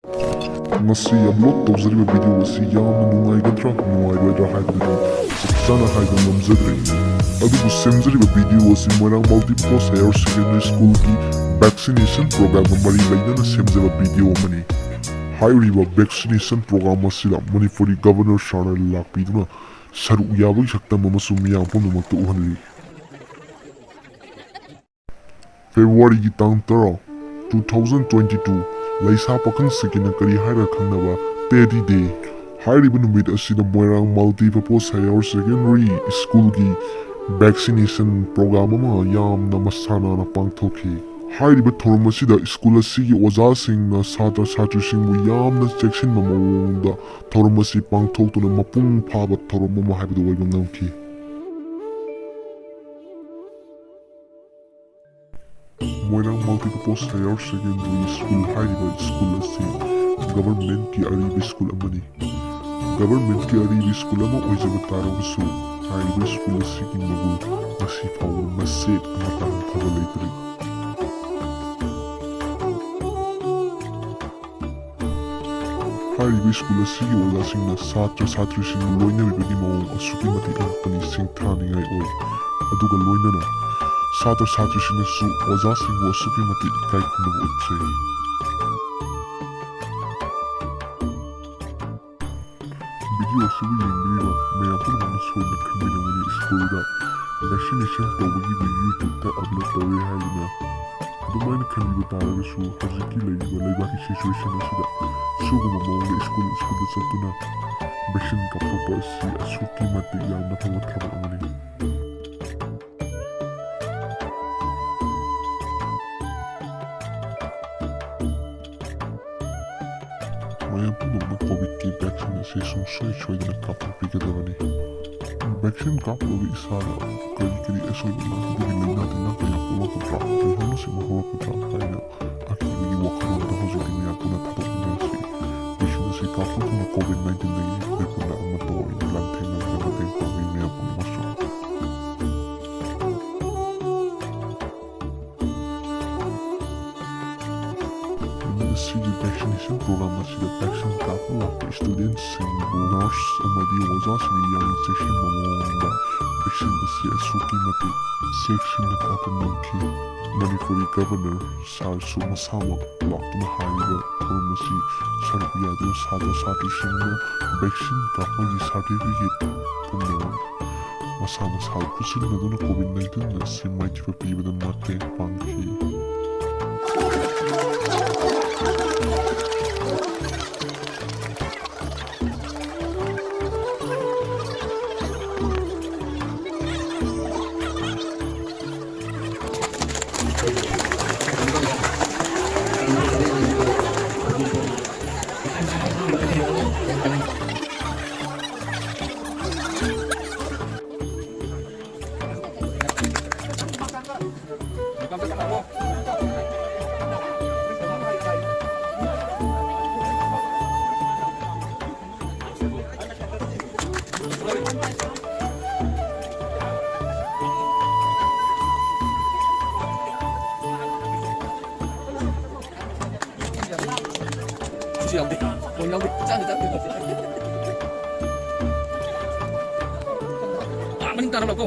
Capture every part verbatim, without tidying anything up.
ꯉꯁꯤ ꯑꯞꯂꯣꯗ ꯇꯧꯖꯔꯤꯕ ꯚꯤꯗꯤꯑꯣ ꯑꯁꯤ ꯌꯥꯝꯅ ꯅꯨꯡꯉꯥꯏꯒꯗ꯭ꯔꯥ ꯅꯨꯡꯉꯥꯏꯔꯣꯏꯗ꯭ꯔꯥ ꯍꯥꯏꯕꯗꯨꯗꯤ ꯆꯞ ꯆꯥꯅ ꯍꯥꯏꯕ ꯉꯝꯖꯗ꯭ꯔꯦ꯫ ꯑꯗꯨꯕꯨ ꯁꯦꯝꯖꯔꯤꯕ ꯚꯤꯗꯤꯑꯣ ꯑꯁꯤ ꯃꯣꯏꯔꯥꯡ Multipurpose Higher Secondary Schoolꯒꯤ vaccination programꯒ ꯃꯔꯤ ꯂꯩꯅꯅ ꯁꯦꯝꯖꯕ ꯚꯤꯗꯤꯑꯣ ꯑꯃꯅꯤ꯫ ꯍꯥꯏꯔꯤꯕ vaccination program ꯑꯁꯤꯗ ꯃꯅꯤꯄꯨꯔꯒꯤ ꯒꯚꯔꯅꯔ ꯁꯥꯔꯅ ꯂꯥꯛꯄꯤꯗꯨꯅ ꯁꯔꯨꯛ ꯌꯥꯕꯒꯤ ꯁꯛꯇꯝ ꯑꯃꯁꯨ ꯃꯤꯌꯥꯝ ꯄꯨꯝꯅꯃꯛꯇ ꯎꯍꯜꯂꯤ꯫ ꯐꯦꯕ꯭ꯔꯨꯋꯥꯔꯤꯒꯤ ꯇꯥꯡ ꯇꯔꯥ, two thousand twenty two, ꯂꯩꯁꯥ ꯄꯥꯈꯪꯁꯤꯡꯒꯤꯅ ꯀꯔꯤ ꯍꯥꯏꯔꯒ ꯈꯪꯅꯕ Teddy Day꯫ ꯍꯥꯏꯔꯤꯕ ꯅꯨꯃꯤꯠ ꯑꯁꯤꯗ ꯃꯣꯏꯔꯥꯡ Multipurpose Higher Secondary Schoolꯒꯤ vaccination program ꯑꯃ ꯌꯥꯝꯅ ꯃꯁꯥ ꯅꯥꯟꯅ ꯄꯥꯡꯊꯣꯛꯈꯤ꯫ ꯍꯥꯏꯔꯤꯕ ꯊꯧꯔꯝ ꯑꯁꯤꯗ ꯁ꯭ꯀꯨꯜ ꯑꯁꯤꯒꯤ ꯑꯣꯖꯥꯁꯤꯡꯅ ꯁꯥꯇ꯭ꯔ ꯁꯥꯇ꯭ꯔꯤꯁꯤꯡꯕꯨ ꯌꯥꯝꯅ ꯆꯦꯛꯁꯤꯟꯕ ꯃꯑꯣꯡꯗ ꯊꯧꯔꯝ ꯑꯁꯤ ꯄꯥꯡꯊꯣꯛꯇꯨꯅ ꯃꯄꯨꯡ ꯐꯥꯕ ꯊꯧꯔꯝ ꯑꯃ ꯍꯥꯏꯕꯗꯨ ꯑꯣꯏꯕ ꯉꯝꯈꯤ꯫ ꯃꯣꯏꯔꯥꯡ Multipurpose Higher Secondary School ꯍꯥꯏꯔꯤꯕ ꯁ꯭ꯀꯨꯜ ꯑꯁꯤ ꯒꯚꯔꯟꯃꯦꯟꯠꯀꯤ ꯑꯔꯤꯕ ꯁ꯭ꯀꯨꯜ ꯑꯃꯅꯤ꯫ ꯒꯚꯔꯟꯃꯦꯟꯠꯀꯤ ꯑꯔꯤꯕ ꯁ꯭ꯀꯨꯜ ꯑꯃ ꯑꯣꯏꯖꯕ ꯇꯥꯔꯕꯁꯨ, ꯍꯥꯏꯔꯤꯕ ꯁ꯭ꯀꯨꯜ ꯑꯁꯤꯒꯤ ꯃꯒꯨꯟ ꯉꯁꯤ ꯐꯥꯎꯕ ꯃꯆꯦꯠ ꯑꯃꯠꯇ ꯍꯟꯊꯕ ꯂꯩꯇ꯭ꯔꯤ꯫ ꯍꯥꯏꯔꯤꯕ ꯁ꯭ꯀꯨꯜ ꯑꯁꯤꯒꯤ ꯑꯣꯖꯥꯁꯤꯡꯅ ꯁꯥꯇ꯭ꯔ ꯁꯥꯇ꯭ꯔꯤꯁꯤꯡꯕꯨ ꯂꯣꯏꯅꯕꯤꯕꯒꯤ ꯃꯑꯣꯡ ꯑꯁꯨꯛꯀꯤ ꯃꯇꯤꯛ ꯉꯛꯄꯅꯤ, ꯁꯤꯡꯊꯥꯅꯤꯡꯉꯥꯏ ꯑꯣꯏ꯫ ꯑꯗꯨꯒ ꯂꯣꯏꯅꯅ ꯁꯥꯇ꯭ꯔ ꯁꯥꯇ꯭ꯔꯤꯁꯤꯡꯅꯁꯨ ꯑꯣꯖꯥꯁꯤꯡꯕꯨ ꯑꯁꯨꯛꯀꯤ ꯃꯇꯤꯛ ꯏꯀꯥꯏ ꯈꯨꯝꯅꯕ ꯎꯠꯆꯩ꯫ ꯚꯤꯗꯤꯑꯣ ꯑꯁꯤꯕꯨ ꯌꯦꯡꯕꯤꯔꯤꯕ ꯃꯌꯥꯝ ꯄꯨꯝꯅꯃꯛꯅ ꯁꯣꯏꯗꯅ ꯈꯟꯕꯤꯔꯝꯒꯅꯤ, ꯁ꯭ꯀꯨꯜꯗ vaccination ꯇꯧꯕꯒꯤ ꯚꯤꯗꯤꯑꯣ YouTube-ꯇ ꯑꯞꯂꯣꯗ ꯇꯧꯔꯦ ꯍꯥꯏꯗꯨꯅ꯫ ꯑꯗꯨꯃꯥꯏꯅ ꯈꯟꯕꯤꯕ ꯇꯥꯔꯒꯁꯨ, ꯍꯧꯖꯤꯛꯀꯤ ꯂꯩꯔꯤꯕ ꯂꯩꯕꯥꯛꯀꯤ situation ꯑꯁꯤꯗ ꯁꯤꯒꯨꯝꯕ ꯃꯑꯣꯡꯗ ꯁ꯭ꯀꯨꯜ ꯁ꯭ꯀꯨꯜꯗ ꯆꯠꯇꯨꯅ vaccine ꯀꯥꯞꯊꯣꯛꯄ ꯑꯁꯤ ꯑꯁꯨꯛꯀꯤ ꯃꯇꯤꯛ ꯌꯥꯝꯅ ꯐꯕ ꯊꯕꯛ ꯑꯃꯅꯤ꯫ ꯃꯌꯥꯝ ꯄꯨꯝꯅꯃꯛꯅ COVID-ꯀꯤ vaccine ꯑꯁꯤ ꯁꯨꯡꯁꯣꯏ ꯁꯣꯏꯗꯅ ꯀꯥꯞꯊꯣꯛꯄꯤꯒꯗꯕꯅꯤ꯫ Vaccine ꯀꯥꯞꯂꯕ ꯏꯁꯥꯗ ꯀꯔꯤ ꯀꯔꯤ ꯑꯁꯣꯏꯕ ꯂꯥꯛꯀꯗꯒꯦ, ꯂꯥꯏꯅꯥ ꯇꯤꯟꯅꯥ ꯀꯌꯥ ꯄꯣꯛꯂꯛꯀꯗ꯭ꯔꯥ, ꯂꯩꯍꯧꯅꯆꯤꯡꯕ ꯍꯧꯔꯛꯀꯗ꯭ꯔꯥ ꯍꯥꯏꯅ ꯑꯀꯤꯕꯒꯤ ꯋꯥꯈꯜꯂꯣꯟꯗ ꯍꯧꯖꯤꯛꯇꯤ ꯃꯌꯥꯝ ꯄꯨꯟꯅ ꯊꯥꯗꯣꯛꯃꯤꯟꯅꯔꯁꯤ꯫ Vaccine ꯑꯁꯤ ꯀꯥꯞꯊꯣꯛꯇꯨꯅ COVID nineteen-ꯗꯒꯤ ꯑꯩꯈꯣꯏ ꯄꯨꯟꯅ ꯑꯃꯠꯇ ꯑꯣꯏꯅ ꯂꯥꯟꯊꯦꯡꯅꯕꯗ ꯃꯇꯦꯡ ꯄꯥꯡꯕꯤꯌꯨ ꯃꯌꯥꯝ ꯄꯨꯝꯅꯃꯛꯁꯨ꯫ ꯅꯨꯃꯤꯠ ꯑꯁꯤꯒꯤ vaccine ꯚꯦꯛꯁꯤꯅꯦꯁꯟ ꯄ꯭ꯔꯣꯒ꯭ꯔꯥꯝ ꯑꯁꯤꯗ ꯚꯦꯛꯁꯤꯟ ꯀꯥꯞꯄ ꯂꯥꯛꯄ ꯁ꯭ꯇꯨꯗꯦꯟꯠꯁꯤꯡꯕꯨ ꯅꯔꯁ ꯑꯃꯗꯤ ꯑꯣꯖꯥꯁꯤꯡꯅ ꯌꯥꯝꯅ ꯆꯦꯛꯁꯤꯟꯕ ꯃꯑꯣꯡꯗ ꯚꯦꯛꯁꯤꯟ ꯑꯁꯤ ꯑꯁꯨꯛꯀꯤ ꯃꯇꯤꯛ ꯆꯦꯛꯁꯤꯟꯅ ꯀꯥꯞꯄ ꯉꯝꯈꯤ꯫ ꯃꯅꯤꯄꯨꯔꯒꯤ ꯒꯚꯔꯅꯔ ꯁꯥꯔꯁꯨ ꯃꯁꯥꯃꯛ ꯂꯥꯛꯇꯨꯅ ꯍꯥꯏꯔꯤꯕ ꯊꯧꯔꯝ ꯑꯁꯤ ꯁꯔꯨꯛ ꯌꯥꯗꯨꯅ ꯁꯥꯇ꯭ꯔ ꯁꯥꯇ꯭ꯔꯤꯁꯤꯡꯅ ꯚꯦꯛꯁꯤꯟ ꯀꯥꯞꯄꯒꯤ ꯁꯥꯔꯇꯤꯐꯤꯀꯦꯠ ꯄꯨꯝꯅꯃꯛ ꯃꯁꯥ ꯃꯁꯥꯕꯨ ꯈꯨꯠꯁꯤꯟꯅꯗꯨꯅ ꯀꯣꯚꯤꯗ ꯅꯥꯏꯟꯇꯤꯟ ꯑꯁꯤ ꯃꯥꯏꯊꯤꯕ ꯄꯤꯕꯗ ꯃꯇꯦꯡ ꯄꯥꯡꯈꯤ꯫ ꯌꯥꯎꯗꯦ꯫ ꯐꯣꯟ ꯌꯥꯎꯗꯦ꯫ ꯆꯥꯗꯦ, ꯆꯥꯗꯦ꯫ ꯑꯥ, ꯃꯅꯤꯡ ꯇꯥꯔ ꯂꯥꯛꯀꯣ꯫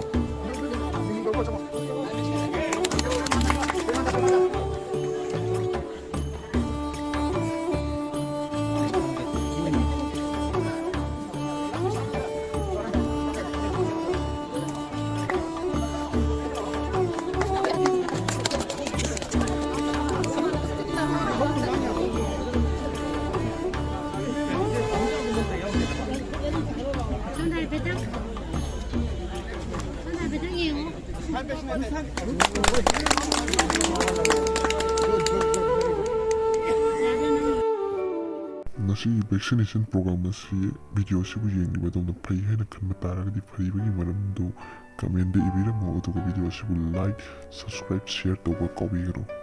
ꯁꯣꯝꯗ ꯍꯥꯏꯐꯦꯠꯇꯪ, ꯁꯣꯝꯗ ꯍꯥꯏꯐꯦꯠꯇꯪ ꯌꯦꯡꯉꯣ꯫ ꯉꯁꯤꯒꯤ ꯚꯦꯛꯁꯤꯅꯦꯁꯟ ꯄ꯭ꯔꯣꯒ꯭ꯔꯥꯝ ꯑꯁꯤ ꯚꯤꯗꯤꯑꯣ ꯑꯁꯤꯕꯨ ꯌꯦꯡꯂꯤꯕ ꯑꯗꯣꯝꯅ ꯐꯩ ꯍꯥꯏꯅ ꯈꯟꯕ ꯇꯥꯔꯒꯗꯤ ꯐꯔꯤꯕꯒꯤ ꯃꯔꯝꯗꯨ ꯀꯃꯦꯟꯗ ꯏꯕꯤꯔꯝꯃꯨ, ꯑꯗꯨꯒ ꯚꯤꯗꯤꯑꯣ ꯑꯁꯤꯕꯨ ꯂꯥꯏꯛ, ꯁꯕꯁꯀ꯭ꯔꯥꯏꯕ, ꯁꯤꯌꯔ ꯇꯧꯕ ꯀꯥꯎꯕꯤꯒꯅꯨ꯫